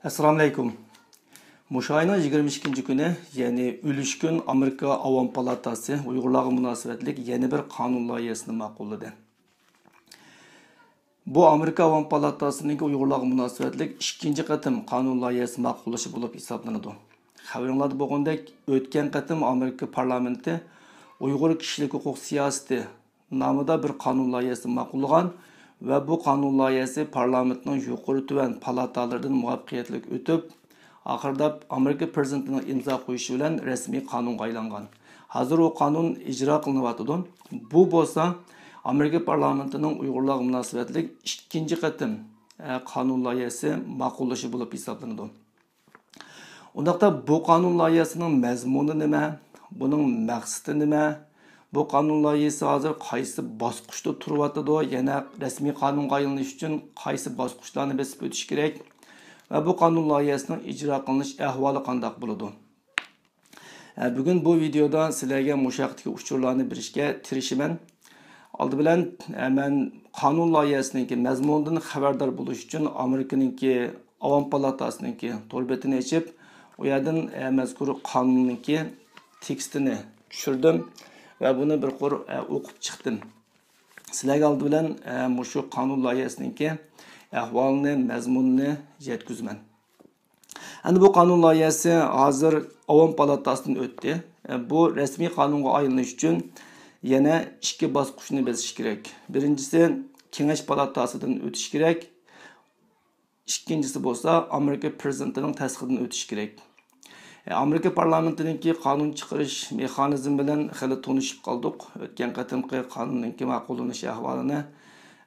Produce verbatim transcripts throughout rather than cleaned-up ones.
ئەسسالامۇئەلەيكۇم. مۇشۇ ئاينىڭ يىگىرمە ئىككىنچى كۈنى، يەنى ئۆلۈش كۈن، ئامېرىكا ئاۋام پالاتاسى ئۇيغۇرلارغا مۇناسىۋەتلىك يەنە بىر قانۇن لايىھەسىنى ماقۇللىدى. بۇ ئامېرىكا ئاۋام پالاتاسىنىڭكى ئۇيغۇرلارغا مۇناسىۋەتلىك ئىككىنچى قېتىم قانۇن لايىھەسى ماقۇللىشى بولۇپ ھېسابلىنىدۇ. خەۋىرىڭلاردا بولغاندەك، ئۆتكەن قېتىم ئامېرىكا پارلامېنتى ئۇيغۇر كىشىلىك ھوقۇق سىياسىتى نامىدا بىر قانۇن لايىھەسىنى ماقۇللىغان ۋە بۇ قانۇن لايىھەسى پارلامېنتنىڭ يۇقىرى تۆۋەن پالاتالىرىدىن مۇۋەپپەقىيەتلىك ئۆتۈپ، ئاخىرىدا ئامېرىكا پىرېزىدېنتىنىڭ ئىمزا قويۇشى بىلەن رەسمىي قانۇنغا ئايلانغان. ھازىر ئۇ قانۇن ئىجرا قىلىنىۋاتىدۇ. بۇ بولسا ئامېرىكا پارلامېنتىنىڭ ئۇيغۇرلارغا مۇناسىۋەتلىك ئىككىنچى قېتىم، ئە، قانۇن لايىھەسى ماقۇللىشى بولۇپ ھېسابلىنىدۇ. ئۇنداقتا بۇ قانۇن لايىھەسىنىڭ مەزمۇنى نېمە؟ بۇنىڭ مەقسىتى نېمە؟ بۇ قانۇن لايىھەسى ھازىر قايسى باسقۇچتا تۇرۇۋاتىدۇ؟ يەنە رەسمىي قانۇنغا ئايلىنىش ئۈچۈن قايسى باسقۇچلارنى بېسىپ ئۆتۈش كېرەك؟ ۋە بۇ قانۇن لايىھەسىنىڭ ئىجرا قىلىنىش ئەھۋالى قانداق بولىدۇ؟ ئە، بۈگۈن بۇ ۋىدېودا سىلەرگە مۇشۇ ھەقتىكى ئۇچۇرلارنى بېرىشكە تىرىشىمەن. ئالدى بىلەن، ئە، مەن قانۇن لايىھەسىنىڭكى مەزمۇنىدىن خەۋەردار بولۇش ئۈچۈن ئامېرىكىنىڭكى ئاۋام پالاتاسىنىڭكى تور بېتىنى ئېچىپ، ئۇ يەردىن، ئە، مەزكۇر قانۇننىڭكى تېكىستىنى چۈشۈردۈم ۋە بۇنى بىر قۇر، ئە، ئوقۇپ چىقتىم. سىلەرگە ئالدى بىلەن، ئە، مۇشۇ قانۇن لايىھەسىنىڭكى ئەھۋالىنى، مەزمۇنىنى يەتكۈزىمەن. ئەمدى بۇ قانۇن لايىھەسى ھازىر ئاۋام پالاتاسىدىن ئۆتتى. بۇ رەسمىي قانۇنغا ئايلىنىش ئۈچۈن يەنە ئىككى باسقۇچنى بېسىش كېرەك. بىرىنچىسى، كېڭەش پالاتاسىدىن ئۆتۈش كېرەك. ئىككىنچىسى بولسا ئامېرىكا پىرېزىدېنتىنىڭ تەستىقىدىن ئۆتۈش كېرەك. ئامېرىكا پارلامېنتىنىڭكى قانۇن چىقىرىش مېخانىزمى بىلەن خېلى تونۇشۇپ قالدۇق. ئۆتكەن قېتىمقى قانۇننىڭكى ماقۇللىنىش ئەھۋالىنى،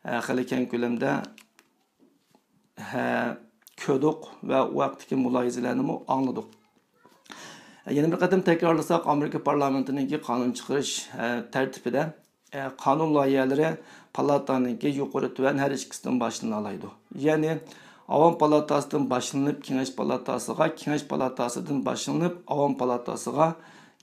ئە، خېلى كەڭ كۆلەمدە ھە، كۆردۇق ۋە ئۇ ھەقتىكى مۇلاھىزىلەرنىمۇ ئاڭلىدۇق. يەنە بىر قېتىم تەكرارلىساق، ئامېرىكا پارلامېنتىنىڭكى قانۇن چىقىرىش، ھە، تەرتىپىدە، ھە، قانۇن لايىھەلىرى پالاتانىڭكى يۇقىرى تۆۋەن ھەر ئىككىسىدىن باشلىنالايدۇ. يەنى ئاۋام پالاتاسىدىن باشلىنىپ كېڭەش پالاتاسىغا، كېڭەش پالاتاسىدىن باشلىنىپ ئاۋام پالاتاسىغا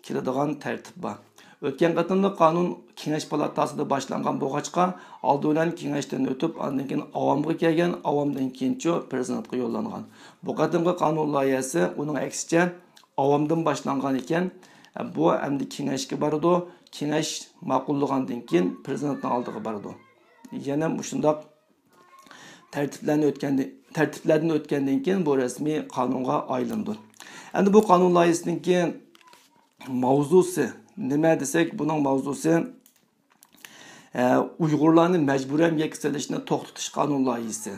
كېلىدىغان تەرتىپ بار. ئۆتكەن قېتىملىق قانۇن كېڭەش پالاتاسىدا باشلانغان بولغاچقا، ئالدى بىلەن كېڭەشتىن ئۆتۈپ، ئاندىن كېيىن ئاۋامغا كەلگەن، ئاۋامدىن كېيىنچۇ پىرېزىدېنتقا يوللانغان. بۇ قېتىمقى قانۇن لايىھەسى ئۇنىڭ ئەكسىچە ئاۋامدىن باشلانغان ئىكەن، بۇ ئەمدى كېڭەشكە بارىدۇ، كېڭەش ماقۇللىغاندىن كېيىن پىرېزىدېنتنىڭ ئالدىغا بارىدۇ. يەنە مۇشۇنداق تەرتىپلەرنى ئۆتكەندىن، تەرتىپلەردىن ئۆتكەندىن كېيىن بۇ رەسمىي قانۇنغا ئايلىنىدۇ. ئەمدى بۇ قانۇن لايىھەسىنىڭكى ماۋزۇسى نېمە دېسەك، بۇنىڭ ماۋزۇسى، ئە، ئۇيغۇرلارنى مەجبۇرىي ئەمگەككە سېلىشنى توختىتىش قانۇن لايىھەسى.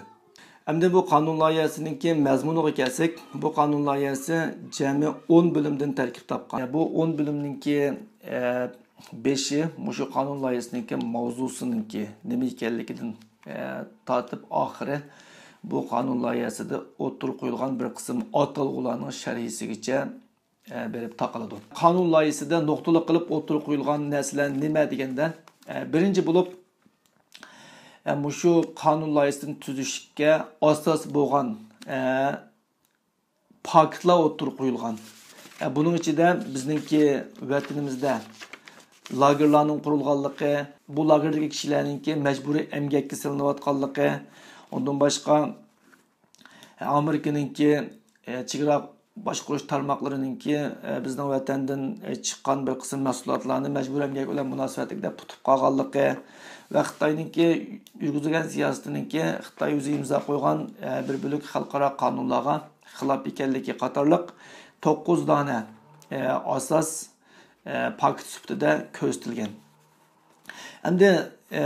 ئەمدى بۇ قانۇن لايىھەسىنىڭكى مەزمۇنىغا كەلسەك، بۇ قانۇن لايىھەسى جەمئىي ئون بۆلۈمدىن تەركىب تاپقان. بۇ ئون بۆلۈمنىڭكى، ئە، بېشى مۇشۇ قانۇن لايىھەسىنىڭكى ماۋزۇسىنىڭكى نېمە ئىكەنلىكىدىن، ئە، تارتىپ ئاخىرى بۇ قانۇن لايىھەسىدە ئوتتۇرىغا قويۇلغان بىر قىسىم ئاتالغۇلارنىڭ شەرھىسىگىچە، ئە، بېرىپ تاقىلىدۇ. قانۇن لايىھىسىدە نۇقتىلىق قىلىپ ئوتتۇرىغا قويۇلغان نەرسىلەر نېمە دېگەندە، ئە، بىرىنچى بولۇپ، ئە، مۇشۇ قانۇن لايىھىسىنى تۈزۈشكە ئاساس بولغان، ئە، پاكىتلار ئوتتۇرىغا قويۇلغان. ئە، بۇنىڭ ئىچىدە بىزنىڭكى ۋەتىنىمىزدە لاگېرلارنىڭ قۇرۇلغانلىقى، بۇ لاگېردىكى كىشىلەرنىڭكى مەجبۇرىي ئەمگەككە سېلىنىۋاتقانلىقى، ئۇندىن باشقا، ئامېرىكىنىڭكى، ئە، چېگرا باشقۇرۇش تارماقلىرىنىڭكى، ئە، بىزنىڭ ۋەتەندىن، ئە، چىققان بىر قىسىم مەھسۇلاتلارنى مەجبۇرىي ئەمگەك بىلەن مۇناسىۋەتلىك دەپ تۇتۇپ قالغانلىقى ۋە خىتاينىڭكى يۈرگۈزگەن سىياسىتىنىڭكى خىتاي ئۆزى ئىمزا قويغان، ئە، بىر بۆلەك خەلقئارا قانۇنلارغا خىلاپ ئىكەنلىكى قاتارلىق توققۇز دانە، ئە، ئاساس، ئە، پاكىت سۈپىتىدە كۆرسىتىلگەن. ئەمدى، ئە،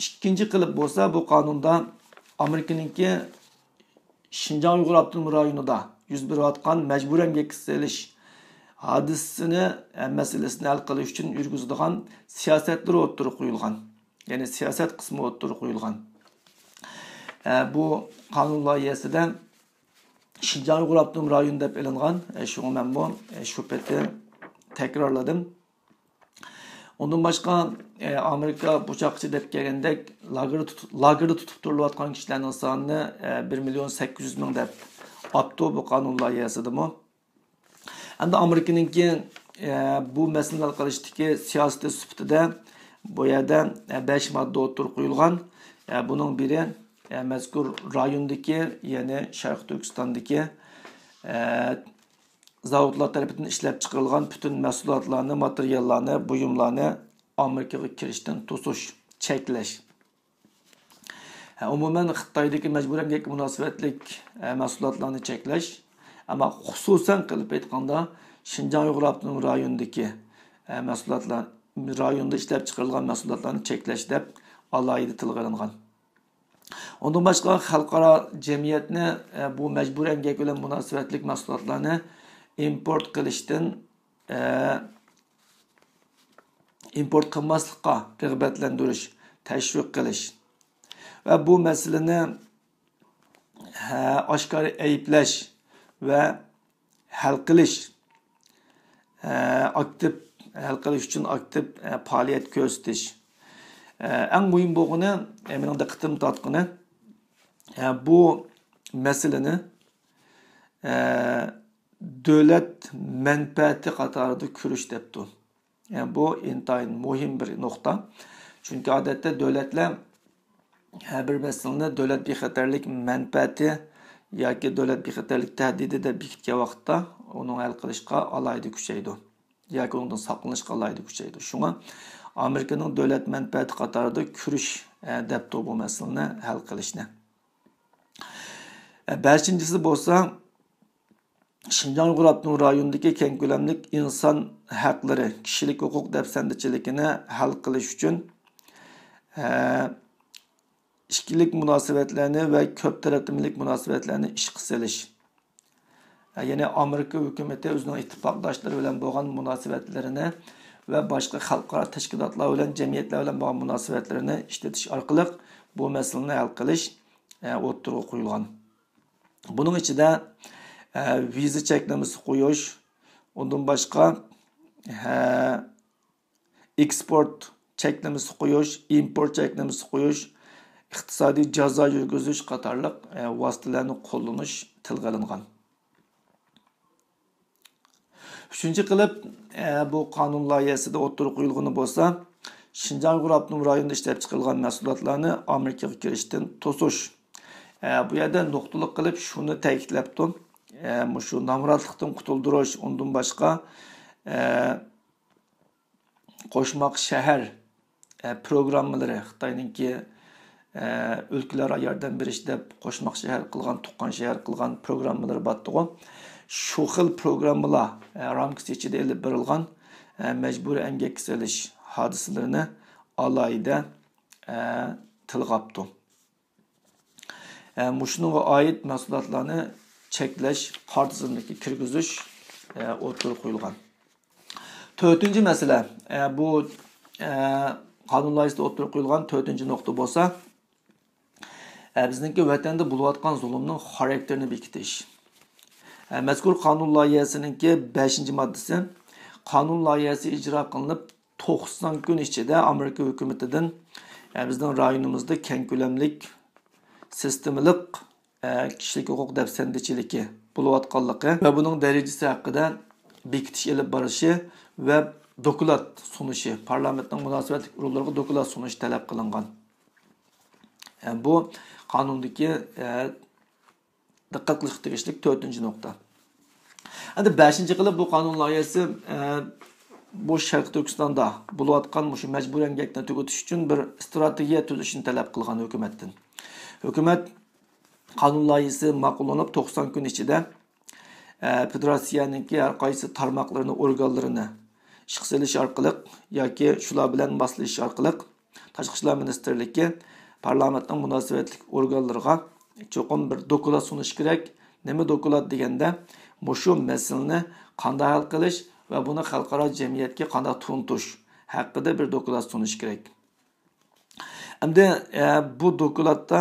ئىككىنچى قىلىپ بولسا، بۇ قانۇندا ئامېرىكىنىڭكى شىنجاڭ ئۇيغۇر ئاپتونوم رايونىدا يۈز بېرىۋاتقان مەجبۇرىي ئەمگەككە سېلىش ھادىسىسىنى، ئە، مەسىلىسىنى ھەل قىلىش ئۈچۈن يۈرگۈزىدىغان سىياسەتلىرى ئوتتۇرىغا قويۇلغان. يەنى سىياسەت قىسمى ئوتتۇرىغا قويۇلغان. ئە، بۇ قانۇن لايىھەسىدە شىنجاڭ ئۇيغۇر ئاپتونوم رايونى دەپ ئېلىنغان. ئە، شۇڭا مەنمۇ، ئە، شۇ پېتى تەكرارلىدىم. ئۇندىن باشقا، ئە، ئامېرىكا بۇ چاغقىچە دەپ كەلگەندەك لاگېر تۇتۇپ، لاگېردا تۇتۇپ تۇرۇلۇۋاتقان كىشىلەرنىڭ سانىنى، ئە، بىر مىليون سەككىز يۈز مىڭ دەپ ئاپتۇ بۇ قانۇن لايىھەسىدىمۇ. ئەمدى ئامېرىكىنىڭكى، ئە، بۇ مەسىلىنى ھەل قىلىشتىكى سىياسىتى سۈپىتىدە بۇ يەردە، ئە، بەش ماددا ئوتتۇرىغا قويۇلغان. ئە، بۇنىڭ بىرى، ئە، مەزكۇر رايوندىكى، يەنى شەرقىي تۈركىستاندىكى، ئە، زاۋۇتلار تەرىپىدىن ئىشلەپچىقىرىلغان پۈتۈن مەھسۇلاتلارنى، ماتېرىياللارنى، بۇيۇملارنى ئامېرىكىغا كىرىشتىن توسۇش، چەكلەش. ھە، ئومۇمەن خىتايدىكى مەجبۇرىي ئەمگەككە مۇناسىۋەتلىك، ئە، مەھسۇلاتلارنى چەكلەش، ئەمما خۇسۇسەن قىلىپ ئېيتقاندا، شىنجاڭ ئۇيغۇر ئاپتونوم رايونىدىكى، ئە، مەھسۇلاتلار، رايوندا ئىشلەپچىقىرىلغان مەھسۇلاتلارنى چەكلەش دەپ ئالاھىدە تىلغا ئېلىنغان. ئۇندىن باشقا، خەلقئارا جەمئىيەتنى، ئە، بۇ مەجبۇرىي ئەمگەك بىلەن مۇناسىۋەتلىك مەھسۇلاتلارنى ئىمپورت قىلىشتىن، ئە، ئىمپورت قىلماسلىققا رىغبەتلەندۈرۈش، تەشۋىق قىلىش ۋە بۇ مەسىلىنى، ھە، ئاشكارا ئەيىبلەش ۋە ھەل قىلىش، ئە، ئاكتىپ، ھەل قىلىش ئۈچۈن ئاكتىپ، ئە، پائالىيەت كۆرسىتىش. ئە، ئەڭ مۇھىم بولغىنى، ئە، مېنىڭ دىققىتىمنى تارتقىنى، ئە، بۇ مەسىلىنى، ئە، دۆلەت مەنپەئەتى قاتارىدا كۆرۈش دەپتۇ. ئە، بۇ ئىنتايىن مۇھىم بىر نۇقتا. چۈنكى ئادەتتە دۆلەتلەر ھەر بىر مەسىلىنى دۆلەت بىخەتەرلىك مەنپەئەتى ياكى دۆلەت بىخەتەرلىك تەھدىتى دەپ بېكىتكەن ۋاقىتتا ئۇنىڭ ھەل قىلىشقا ئالاھىدە كۈچەيدۇ ياكى ئۇنىڭدىن ساقلىنىشقا ئالاھىدە كۈچەيدۇ. شۇڭا ئامېرىكىنىڭ دۆلەت مەنپەئەتى قاتارىدا كۈرۈش، ئە، دەپتۇ بۇ مەسىلىنى ھەل قىلىشنى. ئە، بەشىنچىسى بولسا، شىنجاڭ ئۇيغۇر ئاپتونوم رايونىدىكى كەڭ كۆلەملىك ئىنسان ھەقلىرى، كىشىلىك ھوقۇق دەپسەندىچىلىكىنى ھەل قىلىش ئۈچۈن، ئىككىلىك مۇناسىۋەتلەرنى ۋە كۆپ تەرەپلىمىلىك مۇناسىۋەتلەرنى ئىشقا سېلىش. يەنى ئامېرىكا ھۆكۈمىتى ئۆزىنىڭ ئىتتىپاقداشلىرى بىلەن بولغان مۇناسىۋەتلىرىنى ۋە باشقا خەلقئارا تەشكىلاتلار بىلەن، جەمئىيەتلەر بىلەن بولغان مۇناسىۋەتلىرىنى ئىشلىتىش ئارقىلىق بۇ مەسىلىنى ھەل قىلىش، ئە، ئوتتۇرىغا قويۇلغان. بۇنىڭ ئىچىدە، ئە، ۋىزا چەكلىمىسى قويۇش، ئۇندىن باشقا، ھە، ئېكسپورت چەكلىمىسى قويۇش، ئىمپورت چەكلىمىسى قويۇش، ئىقتىسادىي جازا يۈرگۈزۈش قاتارلىق، ئە، ۋاسىتىلەرنى قوللىنىش تىلغا ئېلىنغان. ئۈچىنچى قىلىپ، ئە، بۇ قانۇن لايىھەسىدە ئوتتۇرىغا قويۇلغىنى بولسا، شىنجاڭ ئۇيغۇر ئاپتونوم رايونىدا ئىشلەپچىقىرىلغان مەھسۇلاتلارنى ئامېرىكىغا كىرىشتىن توسۇش. ئە، بۇ يەردە نۇقتىلىق قىلىپ شۇنى تەكىتلەپتۇ. ئە، مۇشۇ نامراتلىقتىن قۇتۇلدۇرۇش، ئۇندىن باشقا، ئە، قوشماق شەھەر، ئە، پروگراممىلىرى، خىتاينىڭكى، ئە، ئۆلكىلەرگە ياردەم بېرىش دەپ قوشماق شەھەر قىلغان، تۇغقان شەھەر قىلغان پروگراممىلىرى بارتتىغۇ. شۇ خىل پروگراممىلار، ئە، رامكىسى ئىچىدە ئېلىپ بېرىلغان، ئە، مەجبۇرىي ئەمگەككە سېلىش ھادىسىلىرىنى ئالاھىدە، ئە، تىلغا ئاپتۇ. ئە، مۇشۇنىڭغا ئائىت مەھسۇلاتلارنى چەكلەش، قارا تىزىملىككە كىرگۈزۈش، ئە، ئوتتۇرىغا قويۇلغان. تۆتىنچى مەسىلە، ئە، بۇ، ئە، قانۇن لايىھىسىدە ئوتتۇرىغا قويۇلغان تۆتىنچى نۇقتا بولسا، ئە، بىزنىڭكى ۋەتەندە بولۇۋاتقان زۇلۇمنىڭ خاراكتېرىنى بېكىتىش. ئە، مەزكۇر قانۇن لايىھەسىنىڭكى بەشىنچى ماددىسى، قانۇن لايىھەسى ئىجرا قىلىنىپ، توقسان كۈن ئىچىدە ئامېرىكا ھۆكۈمىتىدىن، ئە، بىزنىڭ رايونىمىزدا كەڭ كۆلەملىك سىستېمىلىق، ئە، كىشىلىك ھوقۇق دەپسەندىچىلىكى بولۇۋاتقانلىقى ۋە بۇنىڭ دەرىجىسى ھەققىدە بېكىتىش ئېلىپ بارىشى ۋە دوكلات سۇنۇشى، پارلامېنتنىڭ مۇناسىۋەتلىك ئورۇنلىرىغا دوكلات سۇنۇش تەلەپ قىلىنغان. ئە، بۇ قانۇندىكى، ئە، دىققەت قىلىشقا تېگىشلىك تۆتىنچى نۇقتا. ئەمدى بەشىنچى قىلىپ بۇ قانۇن لايىھەسى، ئە، بۇ شەرقىي تۈركىستاندا بولۇۋاتقان مۇشۇ مەجبۇرىي ئەمگەكنى تۈگىتىش ئۈچۈن بىر ئىستراتېگىيە تۈزۈشنى تەلەپ قىلغان ھۆكۈمەتتىن. ھۆكۈمەت قانۇن لايىھىسى ماقۇللىنىپ توقسان كۈن ئىچىدە، ئە، فېدېراتسىيەنىڭكى ھەر قايسى تارماقلىرىنى، ئورگانلىرىنى ئىشقا سېلىش ئارقىلىق ياكى شۇلار بىلەن ماسلىشىش ئارقىلىق تاشقى ئىشلار مىنىستىرلىكى پارلامېنتنىڭ مۇناسىۋەتلىك ئورگانلىرىغا چوقۇم بىر دوكلات سۇنۇشى كېرەك. نېمە دوكلات دېگەندە، مۇشۇ مەسىلىنى قانداق ھەل قىلىش ۋە بۇنى خەلقئارا جەمئىيەتكە قانداق تونۇتۇش ھەققىدە بىر دوكلات سۇنۇشى كېرەك. ئەمدى، ئە، بۇ دوكلاتتا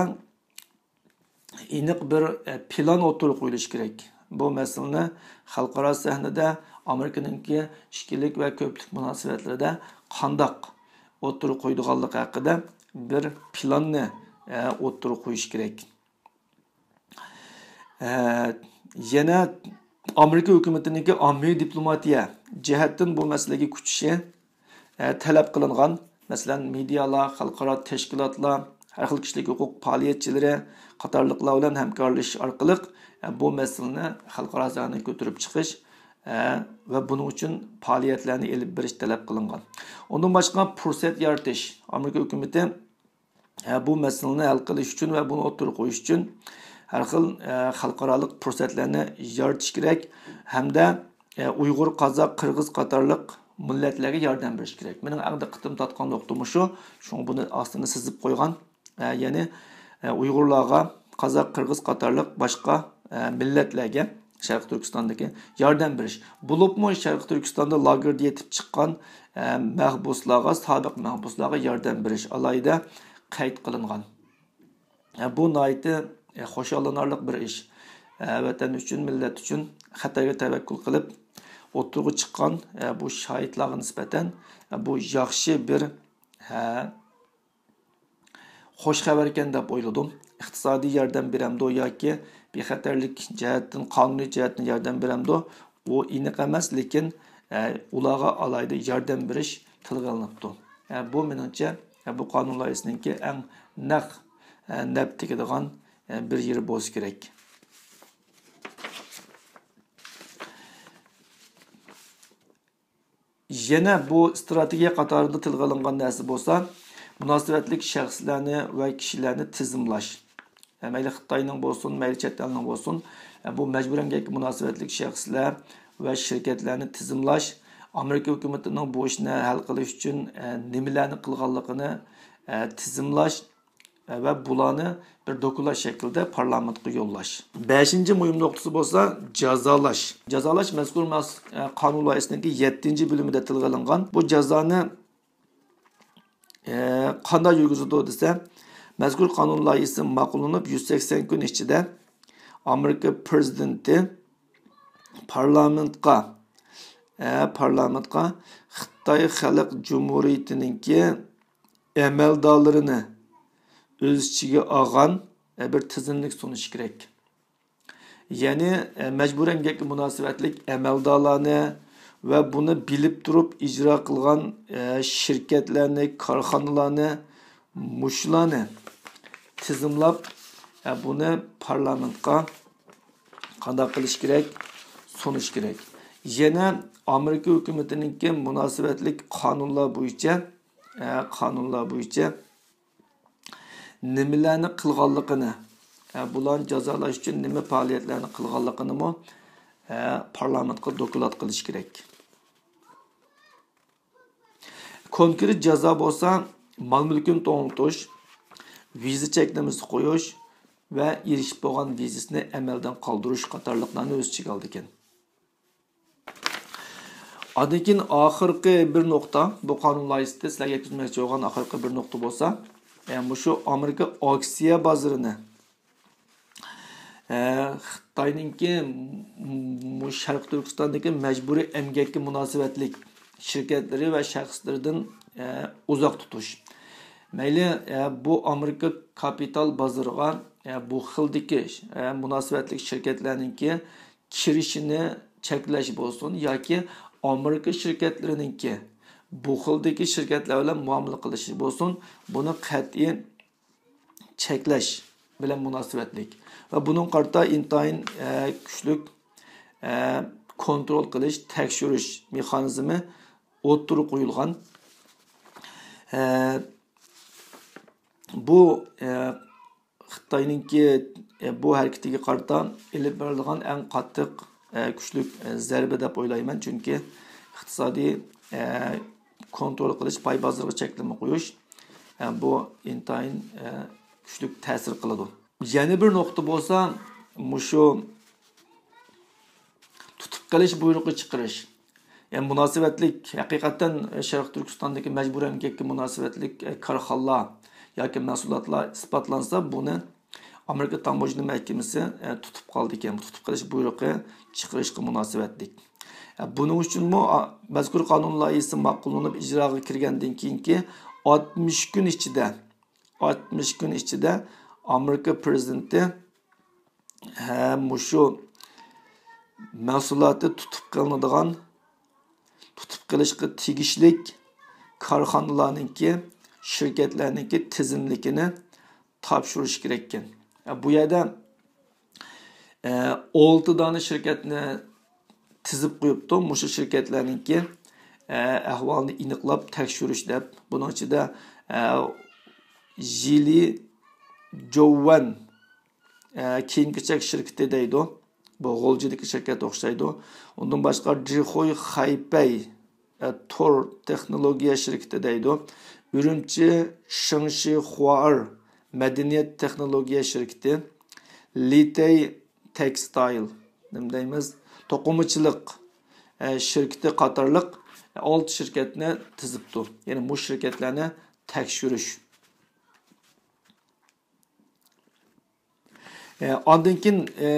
ئېنىق بىر، ئە، پىلان ئوتتۇرىغا قويۇلۇشى كېرەك. بۇ مەسىلىنى خەلقئارا سەھنىدە ئامېرىكىنىڭكى ئىككىلىك ۋە كۆپلۈك مۇناسىۋەتلىرىدە قانداق ئوتتۇرىغا قويىدىغانلىقى ھەققىدە بىر پىلاننى، ئە، ئوتتۇرىغا قويۇش كېرەك. ئە، يەنە ئامېرىكا ھۆكۈمىتىنىڭكى ئاممىۋى دىپلوماتىيە جەھەتتىن بۇ مەسىلىگە كۈچىشى، ئە، تەلەپ قىلىنغان. مەسىلەن، مېدىيالار، خەلقئارا تەشكىلاتلار، ھەر خىل كىشىلىك ھوقۇق پائالىيەتچىلىرى قاتارلىقلار بىلەن ھەمكارلىشىش ئارقىلىق، ئە، بۇ مەسىلىنى خەلقئارا سەھنىگە كۆتۈرۈپ چىقىش، ئە، ۋە بۇنىڭ ئۈچۈن پائالىيەتلەرنى ئېلىپ بېرىش تەلەپ قىلىنغان. ئۇندىن باشقا پۇرسەت يارىتىش. ئامېرىكا ھۆكۈمىتى، ئە، بۇ مەسىلىنى ھەل قىلىش ئۈچۈن ۋە بۇنى ئوتتۇرىغا قويۇش ئۈچۈن ھەر خىل، ئە، خەلقئارالىق پۇرسەتلەرنى يارىتىش كېرەك ھەمدە، ئە، ئۇيغۇر، قازاق، قىرغىز قاتارلىق مىللەتلەرگە ياردەم بېرىش كېرەك. مېنىڭ ئەڭ دىققىتىمنى تارتقان نۇقتا مۇشۇ. شۇڭا بۇنى ئاستىنى سىزىپ قويغان. ئە، يەنى، ئە، ئۇيغۇرلارغا، قازاق، قىرغىز قاتارلىق باشقا، ئە، مىللەتلەرگە شەرقىي تۈركىستاندىكى ياردەم بېرىش. بولۇپمۇ شەرقىي تۈركىستاندا لاگېردا يېتىپ چىققان، ئە، مەھبۇسلارغا، سابىق مەھبۇسلارغا ياردەم بېرىش ئالاھىدە قەيت قىلىنغان. ئە، بۇ ناھايىتى، ئە، خۇشاللىنارلىق بىر ئىش. ئە، ۋەتەن ئۈچۈن، مىللەت ئۈچۈن خەتەرگە تەۋەككۈل قىلىپ ئوتتۇرىغا چىققان، ئە، بۇ شاھىتلارغا نىسبەتەن، ئە، بۇ ياخشى بىر، ھە، خۇش خەۋەركەن دەپ ئويلىدىم. ئىقتىسادىي ياردەم بېرەمدۇ ياكى بىخەتەرلىك جەھەتتىن، قانۇنىي جەھەتتىن ياردەم بېرەمدۇ؟ ئۇ ئېنىق ئەمەس، لېكىن، ئە، ئۇلارغا ئالاھىدە ياردەم بېرىش تىلغا ئېلىنىپتۇ. ئە، بۇ مېنىڭچە، ئە، بۇ قانۇن لايىھىسىنىڭكى ئەڭ نەق، ئە، نەپ تېگىدىغان، ئە، بىر يېرى بولسا كېرەك. يەنە بۇ ئىستراتېگىيە قاتارىدا تىلغا ئېلىنغان نەرسە بولسا، مۇناسىۋەتلىك شەخسلەرنى ۋە كىشىلەرنى تىزىملاش. مەيلى خىتاينىڭ بولسۇن، مەيلى چەت ئەلنىڭ بولسۇن، بۇ مەجبۇرىي ئەمگەككە مۇناسىۋەتلىك شەخسلەر ۋە شىركەتلەرنى تىزىملاش، ئامېرىكا ھۆكۈمىتىنىڭ بۇ ئىشنى ھەل قىلىش ئۈچۈن نېمىلەرنى قىلغانلىقىنى تىزىملاش، ۋە بۇلارنى بىر دوكلات شەكلىدە پارلامېنتقا يوللاش. بەشىنچى مۇھىم نۇقتىسى بولسا جازالاش. جازالاش مەزكۇر مەس-، ئە، قانۇن لايىھىسىنىڭكى يەتتىنچى بۆلۈمىدە تىلغا ئېلىنغان. بۇ جازانى، ئە، قانداق يۈرگۈزىدۇ دېسە، مەزكۇر قانۇن لايىھىسى ماقۇللىنىپ يۈز سەكسەن كۈن ئىچىدە ئامېرىكا پىرېزىدېنتى پارلامېنتقا، ئە، پارلامېنتقا خىتاي خەلق جۇمھۇرىيىتىنىڭكى ئەمەلدارلىرىنى ئۆز ئىچىگە ئالغان، ئە، بىر تىزىملىك سۇنۇشى كېرەك. يەنى، ئە، مەجبۇرىي ئەمگەككە مۇناسىۋەتلىك ئەمەلدارلارنى ۋە بۇنى بىلىپ تۇرۇپ ئىجرا قىلغان، ئە، شىركەتلەرنى، كارخانىلارنى، مۇشۇلارنى تىزىملاپ، ئە، بۇنى پارلامېنتقا قانداق قىلىش كېرەك؟ سۇنۇش كېرەك. يەنە ئامېرىكا ھۆكۈمىتىنىڭكى مۇناسىۋەتلىك قانۇنلار بويىچە، ئە، قانۇنلار بويىچە نېمىلەرنى قىلغانلىقىنى، ئە، بۇلارنى جازالاش ئۈچۈن نېمە پائالىيەتلەرنى قىلغانلىقىنىمۇ، ئە، پارلامېنتقا دوكلات قىلىش كېرەك. كونكرېت جازا بولسا مال-مۈلكىنى توڭلىتىش، ۋىزا چەكلىمىسى قويۇش ۋە ئېرىشىپ بولغان ۋىزىسىنى ئەمەلدىن قالدۇرۇش قاتارلىقلارنى ئۆز ئىچىگە ئالىدىكەن. ئاندىن كېيىن ئاخىرقى بىر نۇقتا، بۇ قانۇن لايىھىسىدە سىلەرگە يەتكۈزمەكچى بولغان ئاخىرقى بىر نۇقتا بولسا، ئە، مۇشۇ ئامېرىكا ئاكسىيە بازىرىنى، ئە، خىتاينىڭكى م-، مۇشۇ شەرقىي تۈركىستاندىكى مەجبۇرىي ئەمگەككە مۇناسىۋەتلىك شىركەتلىرى ۋە شەخسلىرىدىن، ئە، ئۇزاق تۇتۇش. مەيلى، ئە، بۇ ئامېرىكا كاپىتال بازىرىغا، ئە، بۇ خىلدىكى، ئە، مۇناسىۋەتلىك شىركەتلەرنىڭكى كىرىشىنى چەكلەش بولسۇن ياكى ئامېرىكا شىركەتلىرىنىڭكى بۇ خىلدىكى شىركەتلەر بىلەن مۇئامىلە قىلىشى بولسۇن، بۇنى قەتئىي چەكلەش بىلەن مۇناسىۋەتلىك ۋە بۇنىڭغا قارىتا ئىنتايىن، ئە، كۈچلۈك، ئە، كونترول قىلىش، تەكشۈرۈش مېخانىزمى ئوتتۇرىغا قويۇلغان. ئە، بۇ، ئە، خىتاينىڭكى، ئە، بۇ ھەرىكىتىگە قارىتا ئېلىپ بېرىلىدىغان ئەڭ قاتتىق، ئە، كۈچلۈك، ئە، زەربە دەپ ئويلايمەن. چۈنكى ئىقتىسادىي، ئە، كونترول قىلىش، پاي بازىرىغا چەكلىمە قويۇش، ئە، بۇ ئىنتايىن، ئە، كۈچلۈك تەسىر قىلىدۇ. يەنە بىر نۇقتا بولسا، مۇشۇ تۇتۇپ قېلىش بۇيرۇقى چىقىرىش. يەنى مۇناسىۋەتلىك، ھەقىقەتەن شەرقىي تۈركىستاندىكى مەجبۇرىي ئەمگەككە مۇناسىۋەتلىك، ئە، كارخانىلار ياكى مەھسۇلاتلار ئىسپاتلانسا، بۇنى ئامېرىكا تاموژنا مەھكىمىسى، ئە، تۇتۇپ قالىدىكەن. تۇتۇپ قېلىش بۇيرۇقى چىقىرىشقا مۇناسىۋەتلىك. ئە، بۇنىڭ ئۈچۈنمۇ، ئا، مەزكۇر قانۇن لايىھىسى ماقۇللىنىپ ئىجراغا كىرگەندىن كېيىنكى ئاتمىش كۈن ئىچىدە، ئاتمىش كۈن ئىچىدە ئامېرىكا پىرېزىدېنتى ھە، مۇشۇ مەھسۇلاتى تۇتۇپ قېلىنىدىغان، تۇتۇپ قېلىشقا تېگىشلىك كارخانىلارنىڭكى، شىركەتلەرنىڭكى تىزىملىكىنى تاپشۇرۇش كېرەككەن. بۇ يەردە ئە، ئالتە دانە شىركەتنى تىزىپ قويۇپتۇ. مۇشۇ شىركەتلەرنىڭكى، ئە، ئەھۋالىنى ئېنىقلاپ تەكشۈرۈش دەپ. بۇنىڭ ئىچىدە، ئە، ژىلى جوۋەن، ئە، كىيىم-كېچەك شىركىتى دەيدۇ. بۇ غۇلجىدىكى شىركەت ئوخشايدۇ. ئۇندىن باشقا جىخۇي خەيپەي، ئە، تور تېخنولوگىيە شىركىتى دەيدۇ. ئۈرۈمچى شېڭشى خۇائېر مەدەنىيەت تېخنولوگىيە شىركىتى، لىتەي تېكستايل، نېمە دەيمىز، توقۇمىچىلىق، ئە، شىركىتى قاتارلىق ئالتە شىركەتنى تىزىپتۇ. يەنى مۇشۇ شىركەتلەرنى تەكشۈرۈش. ئە، ئاندىن كېيىن، ئە،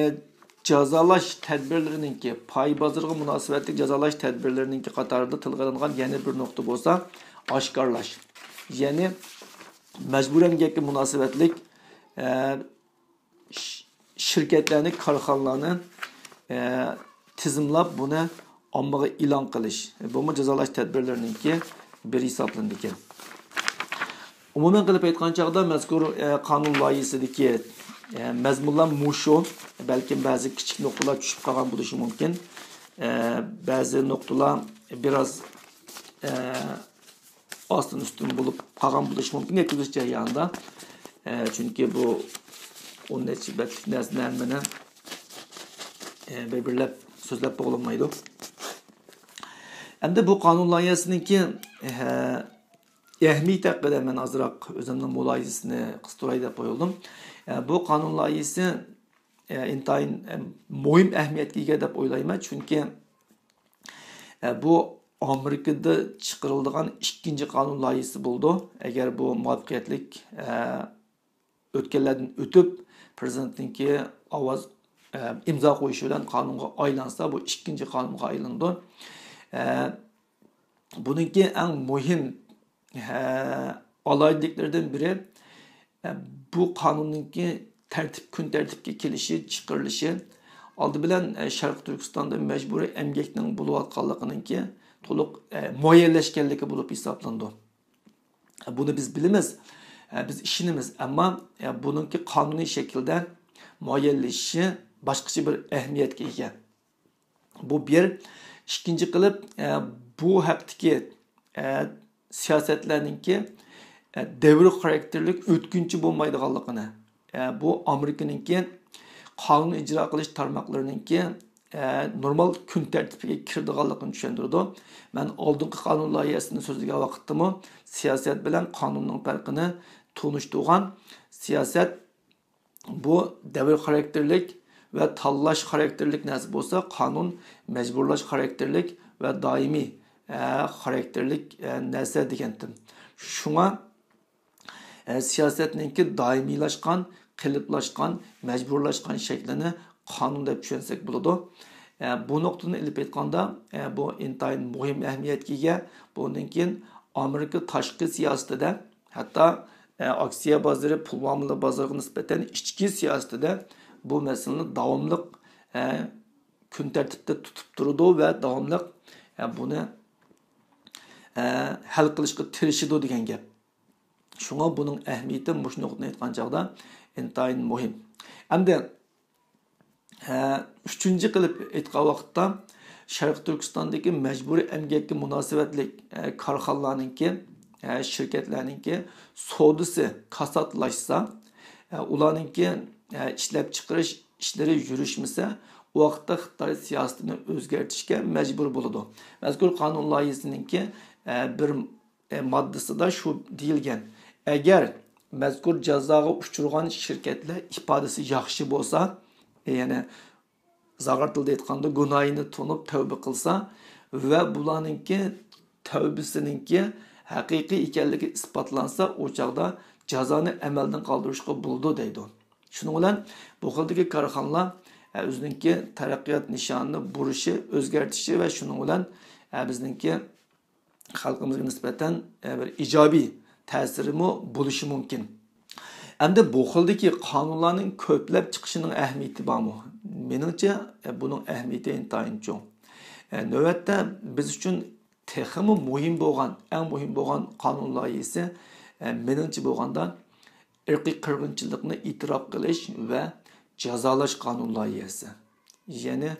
جازالاش تەدبىرلىرىنىڭكى، پاي بازىرىغا مۇناسىۋەتلىك جازالاش تەدبىرلىرىنىڭكى قاتارىدا تىلغا ئېلىنغان يەنە بىر نۇقتا بولسا ئاشكارىلاش. يەنى مەجبۇرىي ئەمگەككە مۇناسىۋەتلىك، ئە، ش-، شىركەتلەرنى، كارخانىلارنى، ئە، تىزىملاپ، بۇنى ئاممىغا ئېلان قىلىش. بۇمۇ جازالاش تەدبىرلىرىنىڭكى بىرى ھېسابلىنىدىكەن. ئومۇمەن قىلىپ ئېيتقان چاغدا مەزكۇر، ئە، قانۇن لايىھىسىدىكى، ئە، مەزمۇنلار مۇشۇ. بەلكىم بەزى كىچىك نۇقتىلار چۈشۈپ قالغان بولۇشى مۇمكىن. ئە، بەزى نۇقتىلار بىراز، ئە، ئاستىن ئۈستۈن بولۇپ قالغان بولۇشى مۇمكىن يەتكۈزۈش جەريانىدا. ئە، چۈنكى بۇ ئون نەچچە بەتلىك نەرسىنى ھەممىنى، ئە، بىر-بىرلەپ سۆزلەپ بولۇنمايدۇ. ئەمدى بۇ قانۇن لايىھەسىنىڭكى، ئە، ئەھمىيىتى ھەققىدە مەن ئازراق ئۆزۈمنىڭ مۇلاھىزىسىنى قىستۇراي دەپ قويۇلدۇم. ئە، بۇ قانۇن لايىھىسى، ئە، ئىنتايىن، ئە، مۇھىم ئەھمىيەتكە ئىگە دەپ ئويلايمەن، چۈنكى، ئە، بۇ ئامېرىكىدا چىقىرىلىدىغان ئىككىنچى قانۇن لايىھىسى بولىدۇ. ئەگەر بۇ مۇۋەپپەقىيەتلىك، ئە، ئۆتكەنلەردىن ئۆتۈپ، پىرېزىدېنتنىڭكى ئاۋاز، ئە، ئىمزا قويۇشى بىلەن قانۇنغا ئايلانسا، بۇ ئىككىنچى قانۇنغا ئايلىنىدۇ. ئە، بۇنىڭكى ئەڭ مۇھىم، ھە، ئالاھىدىلىكلىرىدىن بىرى، ئە، بۇ قانۇننىڭكى تەرتىپ، كۈن تەرتىپكە كېلىشى، چىقىرىلىشى ئالدى بىلەن، ئە، شەرقىي تۈركىستاندا مەجبۇرىي ئەمگەكنىڭ بولۇۋاتقانلىقىنىڭكى تولۇق، ئە، مۇئەييەنلەشكەنلىكى بولۇپ ھېسابلىنىدۇ. بۇنى بىز بىلىمىز، بىز ئىشىنىمىز، ئەمما بۇنىڭكى قانۇنىي شەكىلدە مۇئەييەنلىشىشى باشقىچە بىر ئەھمىيەتكە ئىگە. بۇ بىر. ئىككىنچى قىلىپ، بۇ ھەقتىكى سىياسەتلەرنىڭكى دەۋر خاراكتېرلىك، ئۆتكۈنچى بولمايدىغانلىقىنى، ئە، بۇ ئامېرىكىنىڭكى قانۇن ئىجرا قىلىش تارماقلىرىنىڭكى، ئە، نورمال كۈن تەرتىپىگە كىرىدىغانلىقىنى چۈشەندۈرىدۇ. مەن ئالدىنقى قانۇن لايىھەسىنى سۆزلىگەن ۋاقىتتىمۇ سىياسەت بىلەن قانۇننىڭ پەرقىنى تونۇشتۇرغان. سىياسەت بۇ دەۋر خاراكتېرلىك ۋە تاللاش خاراكتېرلىك نەرسە بولسا، قانۇن مەجبۇرلاش خاراكتېرلىك ۋە دائىمىي، ئە، خاراكتېرلىك، ئە، نەرسە دېگەنتىم. شۇڭا ئە، سىياسەتنىڭكى دائىمىيلاشقان، قېلىپلاشقان، مەجبۇرلاشقان شەكلىنى قانۇن دەپ چۈشەنسەك بولىدۇ. ئە، بۇ نۇقتىدىن ئېلىپ ئېيتقاندا، ئە، بۇ ئىنتايىن مۇھىم ئەھمىيەتكە ئىگە. بۇندىن كېيىن ئامېرىكا تاشقى سىياسىتىدە، ھەتتا، ئە، ئاكسىيە بازىرى، پۇل مۇئامىلە بازىرىغا نىسبەتەن ئىچكى سىياسىتىدە بۇ مەسىلىنى داۋاملىق، ئە، كۈن تەرتىپتە تۇتۇپ تۇرىدۇ ۋە داۋاملىق، ئە، بۇنى، ئە، ھەل قىلىشقا تىرىشىدۇ دېگەن گەپ. شۇڭا بۇنىڭ ئەھمىيىتى مۇشۇ نۇقتىدىن ئېيتقان چاغدا ئىنتايىن مۇھىم. ئەمدى، ھە، ئۈچىنچى قىلىپ ئېيتقان ۋاقىتتا، شەرقىي تۈركىستاندىكى مەجبۇرىي ئەمگەككە مۇناسىۋەتلىك، ھە، كارخانىلارنىڭكى، ھە، شىركەتلەرنىڭكى سودىسى كاساتلاشسا، ھە، ئۇلارنىڭكى، ھە، ئىشلەپچىقىرىش ئىشلىرى يۈرۈشمىسە، ئۇ ۋاقىتتا خىتاي سىياسىتىنى ئۆزگەرتىشكە مەجبۇر بولىدۇ. مەزكۇر قانۇن لايىھىسىنىڭكى، ھە، بىر ئە، ماددىسىدا شۇ دېيىلگەن. ئەگەر مەزكۇر جازاغا ئۇچرىغان شىركەتلەر ئىپادىسى ياخشى بولسا، ئە، يەنى زاغار تىلدا ئېيتقاندا گۇناھىنى تونۇپ تەۋبە قىلسا ۋە بۇلارنىڭكى تەۋبىسىنىڭكى ھەقىقىي ئىكەنلىكى ئىسپاتلانسا، ئۇ چاغدا جازانى ئەمەلدىن قالدۇرۇشقا بولىدۇ دەيدۇ. شۇنىڭ بىلەن بۇ خىلدىكى كارخانىلار، ئە، ئۆزىنىڭكى تەرەققىيات نىشانىنى بۇرۇشى، ئۆزگەرتىشى ۋە شۇنىڭ بىلەن، ئە، بىزنىڭكى خەلقىمىزگە نىسبەتەن، ئە، بىر ئىجابىي تەسىرىمۇ بولۇشى مۇمكىن. ئەمدى بۇ خىلدىكى قانۇنلارنىڭ كۆپلەپ چىقىشىنىڭ ئەھمىيىتى بارمۇ؟ مېنىڭچە، ئە، بۇنىڭ ئەھمىيىتى ئىنتايىن چوڭ. ئە، نۆۋەتتە بىز ئۈچۈن تېخىمۇ مۇھىم بولغان، ئەڭ مۇھىم بولغان قانۇن لايىھىسى، ئە، مېنىڭچە بولغاندا، ئىرقىي قىرغىنچىلىقنى ئېتىراپ قىلىش ۋە جازالاش قانۇن لايىھەسى. يەنى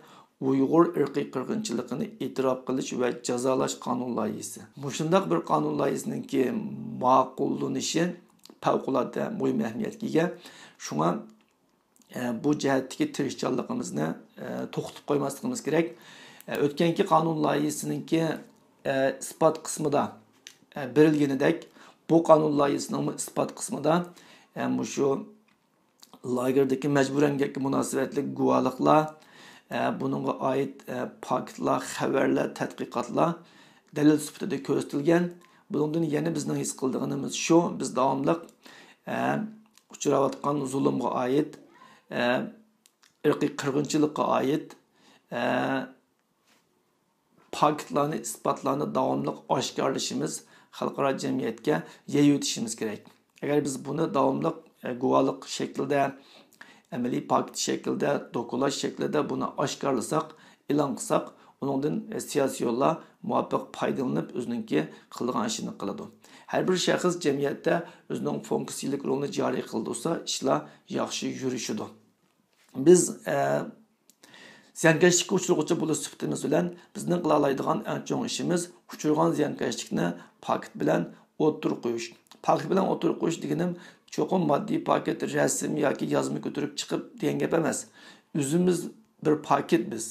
ئۇيغۇر ئىرقىي قىرغىنچىلىقىنى ئېتىراپ قىلىش ۋە جازالاش قانۇن لايىھەسى. مۇشۇنداق بىر قانۇن لايىھەسىنىڭكى ماقۇللىنىشى پەۋقۇلئاددە مۇھىم ئەھمىيەتكە ئىگە. شۇڭا، ئە، بۇ جەھەتتىكى تىرىشچانلىقىمىزنى، ئە، توختىتىپ قويماسلىقىمىز كېرەك. ئە، ئۆتكەنكى قانۇن لايىھەسىنىڭكى، ئە، ئىسپات قىسمىدا، ئە، بېرىلگىنىدەك، بۇ قانۇن لايىھەسىنىڭمۇ ئىسپات قىسمىدا، ئە، مۇشۇ لاگېردىكى مەجبۇرىي ئەمگەككە مۇناسىۋەتلىك گۇۋاھلىقلار، ئە، بۇنىڭغا ئائىت، ئە، پاكىتلار، خەۋەرلەر، تەتقىقاتلار دەلىل سۈپىتىدە كۆرسىتىلگەن. بۇنىڭدىن يەنە بىزنىڭ ھېس قىلىدىغىنىمىز شۇ، بىز داۋاملىق، ئە، ئۇچراۋاتقان زۇلۇمغا ئائىت، ئە، ئىرقىي قىرغىنچىلىققا ئائىت، ئە، پاكىتلارنى، ئىسپاتلارنى داۋاملىق ئاشكارىلىشىمىز، خەلقئارا جەمئىيەتكە يېيىۋېتىشىمىز كېرەك. ئەگەر بىز بۇنى داۋاملىق، ئە، گۇۋاھلىق شەكلىدە، ئەمەلىي پاكىت شەكلىدە، دوكلات شەكلىدە بۇنى ئاشكارىلىساق، ئېلان قىلساق، ئۇنىڭدىن، ئە، سىياسىي يوللار مۇۋاپىق پايدىلىنىپ، ئۆزىنىڭكى قىلىدىغان ئىشىنى قىلىدۇ. ھەر بىر شەخس جەمئىيەتتە ئۆزىنىڭ فۇنكسىيەلىك رولىنى جارى قىلدۇرسا، ئىشلار ياخشى يۈرۈشىدۇ. بىز، ئە، زىيانكەشلىككە ئۇچرىغۇچى بولۇش سۈپىتىمىز بىلەن بىزنىڭ قىلالايدىغان ئەڭ چوڭ ئىشىمىز ئۇچرىغان زىيانكەشلىكنى پاكىت بىلەن ئوتتۇرىغا قويۇش. پاكىت بىلەن ئوتتۇرىغا قويۇش دېگىنىم چوقۇم ماددىي پاكىت، رەسىم ياكى يازما كۆتۈرۈپ چىقىپ دېگەن گەپ ئەمەس. ئۆزىمىز بىر پاكىت بىز.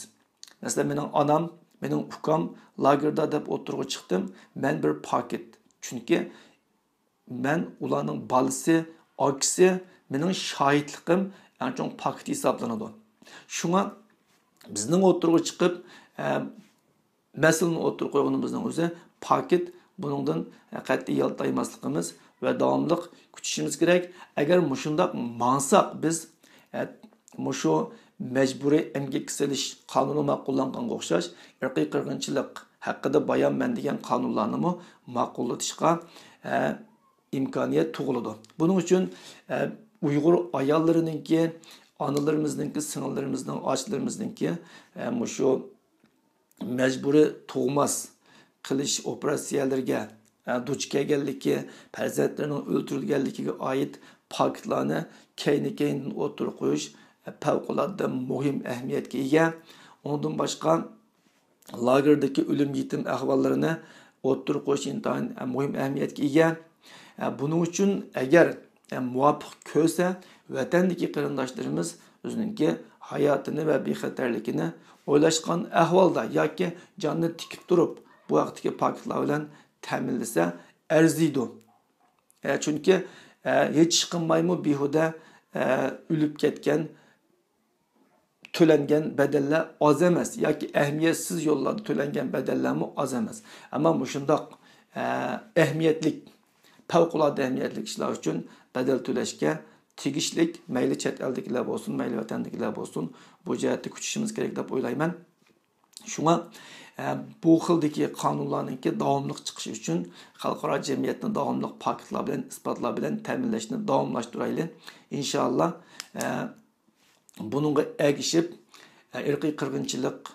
مەسىلەن، مېنىڭ ئانام، مېنىڭ ئۇكام لاگېردا دەپ ئوتتۇرىغا چىقتىم. مەن بىر پاكىت. چۈنكى مەن ئۇلارنىڭ بالىسى، ئاكىسى، مېنىڭ شاھىتلىقىم ئەڭ چوڭ پاكىت ھېسابلىنىدۇ. شۇڭا بىزنىڭ ئوتتۇرىغا چىقىپ، ئە، مەسىلىنى ئوتتۇرىغا قويغىنىمىزنىڭ ئۆزى پاكىت، بۇنىڭدىن، ئە، قەتئىي يالتايماسلىقىمىز ۋە داۋاملىق كۈتۈشىمىز كېرەك. ئەگەر مۇشۇنداق ماڭساق بىز، ئە، مۇشۇ مەجبۇرىي ئەمگەككە سېلىش قانۇنى ماقۇللانغانغا ئوخشاش، ئىرقىي قىرغىنچىلىق ھەققىدە بايانمەن دېگەن قانۇنلارنىمۇ ماقۇللىتىشقا، ئە، ئىمكانىيەت تۇغۇلىدۇ. بۇنىڭ ئۈچۈن، ئە، ئۇيغۇر ئاياللىرىنىڭكى، ئانىلىرىمىزنىڭكى، سىڭىللىرىمىزنىڭ، ئاچىلىرىمىزنىڭكى، ئە، مۇشۇ مەجبۇرىي تۇغماس قىلىش ئوپېراتسىيەلىرىگە، ئە، دۇچ كەلگەنلىكى، پەرزەنتلىرىنىڭ ئۆلتۈرۈلگەنلىكىگە ئائىت پاكىتلارنى كەينى-كەينىدىن ئوتتۇرىغا قويۇش، ئە، پەۋقۇلئاددە مۇھىم ئەھمىيەتكە ئىگە. ئۇنىڭدىن باشقا، لاگېردىكى ئۆلۈم يېتىم ئەھۋاللىرىنى ئوتتۇرىغا قويۇش ئىنتايىن مۇھىم ئەھمىيەتكە ئىگە. بۇنىڭ ئۈچۈن ئەگەر مۇۋاپىق كۆرسە، ۋەتەندىكى قېرىنداشلىرىمىز ئۆزىنىڭكى ھاياتىنى ۋە بىخەتەرلىكىنى ئويلاشقان ئەھۋالدا ياكى جاننى تىكىپ تۇرۇپ بۇ ھەقتىكى پاكىتلار بىلەن تەمىنلىسە ئەرزىيدۇ. ئە، چۈنكى، ئە، ھېچ ئىش قىلمايمۇ بىھۇدە، ئە، ئۆلۈپ كەتكەن، تۆلەنگەن بەدەللەر ئاز ئەمەس ياكى ئەھمىيەتسىز يوللاردا تۆلەنگەن بەدەللەرمۇ ئاز ئەمەس. ئەمما مۇشۇنداق، ئە، ئەھمىيەتلىك، پەۋقۇلئاددە ئەھمىيەتلىك ئىشلار ئۈچۈن بەدەل تۆلەشكە تېگىشلىك، مەيلى چەت ئەلدىكىلەر بولسۇن، مەيلى ۋەتەندىكىلەر بولسۇن، بۇ جەھەتتە كۈتۈشىمىز كېرەك دەپ ئويلايمەن. شۇڭا، ئە، بۇ خىلدىكى قانۇنلارنىڭكى داۋاملىق چىقىشى ئۈچۈن خەلقئارا جەمئىيەتنى داۋاملىق پاكىتلار بىلەن، ئىسپاتلار بىلەن تەمىنلەشنى داۋاملاشتۇرايلى. ئىنشائاللا، ئە، بۇنىڭغا ئەگىشىپ، ئە، ئىرقىي قىرغىنچىلىق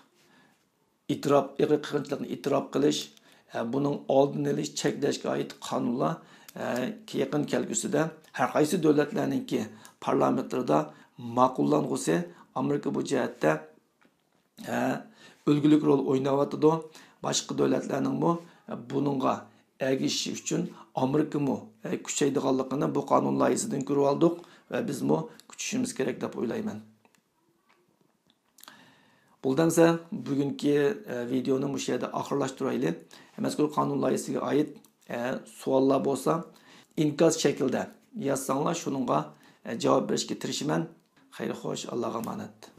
ئېتىراپ، ئىرقىي قىرغىنچىلىقنى ئېتىراپ قىلىش، ئە، بۇنىڭ ئالدىنى ئېلىش، چەكلەشكە ئائىت قانۇنلار، ئە، يېقىن كەلگۈسىدە ھەر قايسى دۆلەتلەرنىڭكى پارلامېنتلىرىدا ماقۇللانغۇسى، ئامېرىكا بۇ جەھەتتە، ئە، ئۈلگىلىك رول ئويناۋاتىدۇ. باشقا دۆلەتلەرنىڭمۇ، ئە، بۇنىڭغا ئەگىشىشى ئۈچۈن ئامېرىكىمۇ، ئە، كۈچەيدىغانلىقىنى بۇ قانۇن لايىھىسىدىن كۆرۈۋالدۇق ۋە بىزمۇ كۈتۈشىمىز كېرەك دەپ ئويلايمەن. بولدى ئەمسە، بۈگۈنكى، ئە، ۋىدېئونى مۇشۇ يەردە ئاخىرلاشتۇرايلى. مەزكۇر قانۇن لايىھىسىگە ئائىت، ئە، سوئاللار بولسا، ئىنكاس شەكلىدە يازساڭلار، شۇنىڭغا، ئە، جاۋاب بېرىشكە تىرىشىمەن. خەير خوش، ئاللاغا ئامانەت.